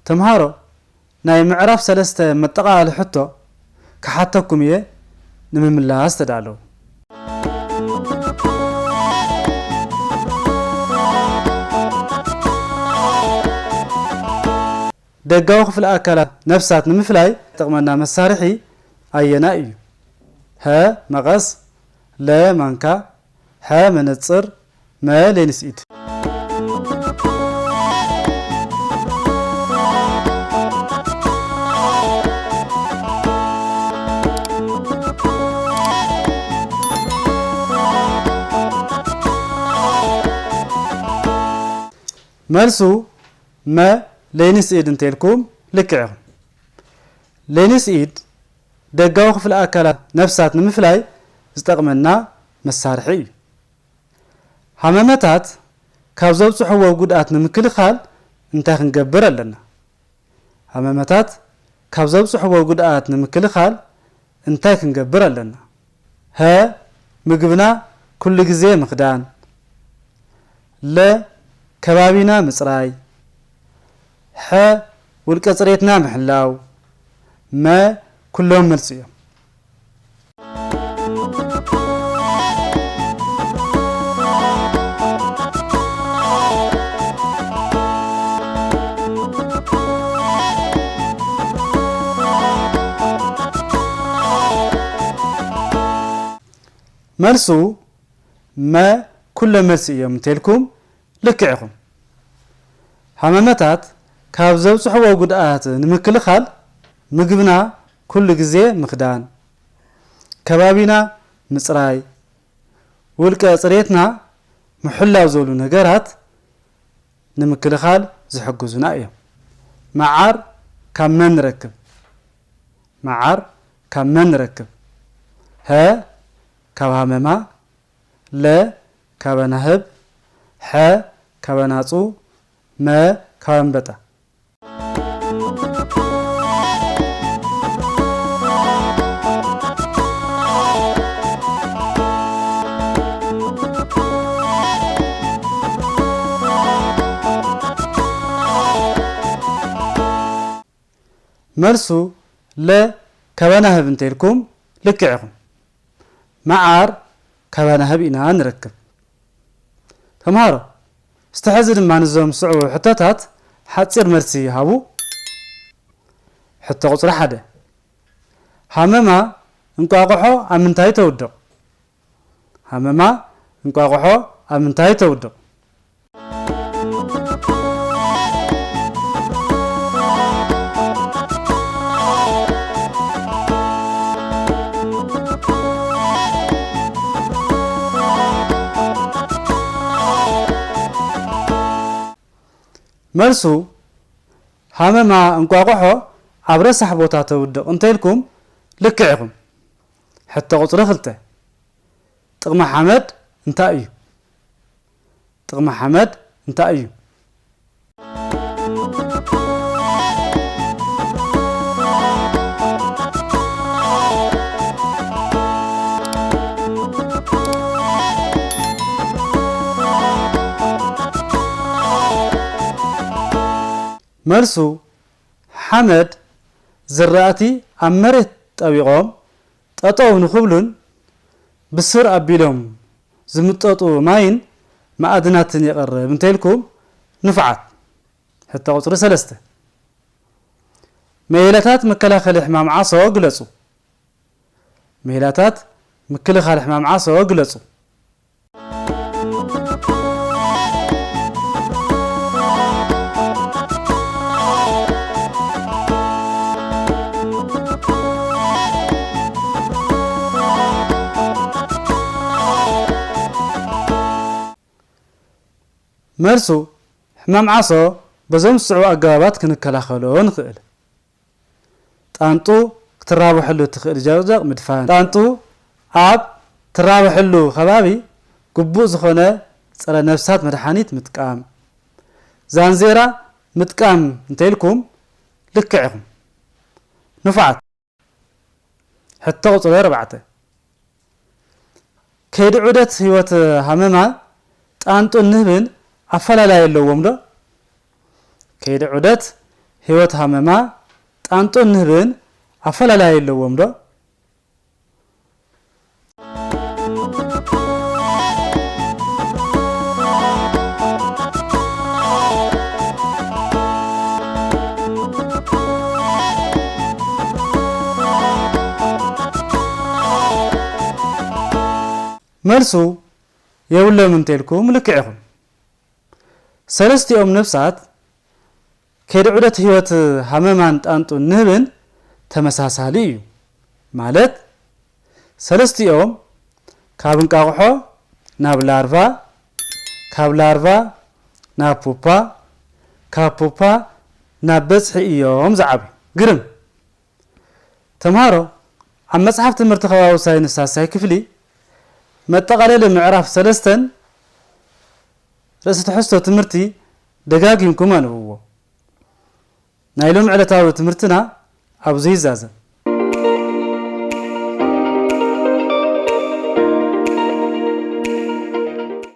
ተምሃሮ፣ ናይ ምዕራፍ ሰለስተ መጠቓለሊ ሕቶ ክሓተኩም እየ፣ ንምምላስ ተዳለዉ። ደጋዊ ክፍሊ ኣካላት ነፍሳት ንምፍላይ ዝጠቕመና መሳርሒ ኣየናይ እዩ? ሀ፣ መቐስ፣ ለ፣ ማንካ፣ ሐ፣ መነጽር፣ መ፣ ሌንስ ኢድ። መልሱ መ፣ ሌንስ ኢድ እንተልኩም ልክዕ ኢኹም። ሌንስ ኢድ ደጋዊ ክፍሊ ኣካላት ነፍሳት ንምፍላይ ዝጠቕመና መሳርሒ እዩ። ሃመመታት ካብ ዘብጽሕዎ ጉድኣት ንምክልኻል እንታይ ክንገብር ኣለና? ሃመመታት ካብ ዘብጽሕዎ ጉድኣት ንምክልኻል እንታይ ክንገብር ኣለና? ሀ፣ ምግብና ኩሉ ግዜ ምኽዳን። ለ፣ ከባቢና ምጽራይ። ሐ፣ ውልቀ ጽሬትና ምሕላው። መ፣ ኩሎም መልሲ እዮም። መልሱ መ፣ ኩሎም መልሲ እዮም እንተልኩም ልክዕ ኢኹም። ሃመመታት ካብ ዘብጽሕዎ ጉድኣት ንምክልኻል ምግብና ኩሉ ግዜ ምኽዳን፣ ከባቢና ምጽራይ፣ ውልቀ ጽሬትና ምሕላው ዝበሉ ነገራት ንምክልኻል ዝሕግዙና እዮም። መዓር ካብ መን ንረክብ? መዓር ካብ መን ንረክብ? ሀ፣ ካብ ሃመማ። ለ፣ ካብ ኣናህብ። ሐ፣ ካብ ኣናጹ። መ፣ ካብ ኣንበጣ። መልሱ ለ፣ ካብ ኣናህብ እንተልኩም ልክዕ ኢኹም። መዓር ካብ ኣናህብ ኢና ንረክብ። ተምሃሮ፣ እስቲ ሕዚ ድማ ንዞም ዝስዕቡ ሕቶታት ሓጺር መልሲ ሃቡ። ሕቶ ቁጽሪ ሓደ፣ ሃመማ እንቋቑሖ ኣብ ምንታይ ተውድቕ? ሃመማ እንቋቑሖ ኣብ ምንታይ ተውድቕ? መልሱ፣ ሃመማ እንቋቑሖ ኣብ ረሳሕ ቦታ ተውድቕ እንተኢልኩም ልክዕ ኢኹም። ሕቶ ቁጽሪ ክልተ፣ ጥቕሚ ሓመድ እንታይ እዩ? ጥቕሚ ሓመድ እንታይ እዩ? መልሱ፣ ሓመድ ዝራእቲ ኣብ መሬት ጠቢቖም ጠጠው ንኽብሉን ብስር ኣቢሎም ዝምጠጡ ማይን መኣድናትን የቕርብ እንተኢልኩም ንፉዓት። ሕቶ ቁጽሪ ሰለስተ፣ ሜላታት መከላኸሊ ሕማም ዓሶ ግለጹ። ሜላታት ምክልኻል ሕማም ዓሶ ግለጹ። መልሱ፣ ሕማም ዓሶ በዞም ዝስዕቡ ኣገባባት ክንከላኸሎ ንኽእል። ጣንጡ ክትራብሐሉ እትኽእል ጀቕጀቕ ምድፋን። ጣንጡ ኣብ ትራብሐሉ ከባቢ ግቡእ ዝኾነ ጸረ ነፍሳት መድሓኒት ምጥቃም። ዛንዜራ ምጥቃም እንተኢልኩም ልክዕ ኢኹም። ንፉዓት። ሕቶ ቁጽሪ ኣርባዕተ። ከይዲ ዑደት ህይወት ሃመማ ጣንጡን ንህብን ኣፈላላይ ኣለዎም ዶ? ከይዲ ዑደት ህይወት ሃመማ፣ ጣንጡን ንህብን ኣፈላላይ ኣለዎም ዶ? መልሱ የብሎም እንተልኩም ልክዕ ኢኹም። ሰለስቲኦም ነፍሳት ከይዲ ዑደት ህይወት ሃመማን ጣንጡን ንህብን ተመሳሳሊ እዩ። ማለት ሰለስቲኦም ካብ እንቃቑሖ ናብ ላርቫ፣ ካብ ላርቫ ናብ ፑፓ፣ ካብ ፑፓ ናብ በጽሒ እዮም ዝዓብዩ። ግርም። ተምሃሮ፣ ኣብ መጽሓፍ ትምህርቲ ከባቢ ሳይንስ ሳልሳይ ክፍሊ መጠቓለሊ ምዕራፍ ሰለስተን ርእሲ ትሕዝቶ ትምህርቲ ደጋጊምኩም ኣንብብዎ። ናይ ሎሚ ዕለታዊ ትምህርትና ኣብዚ ይዛዘም።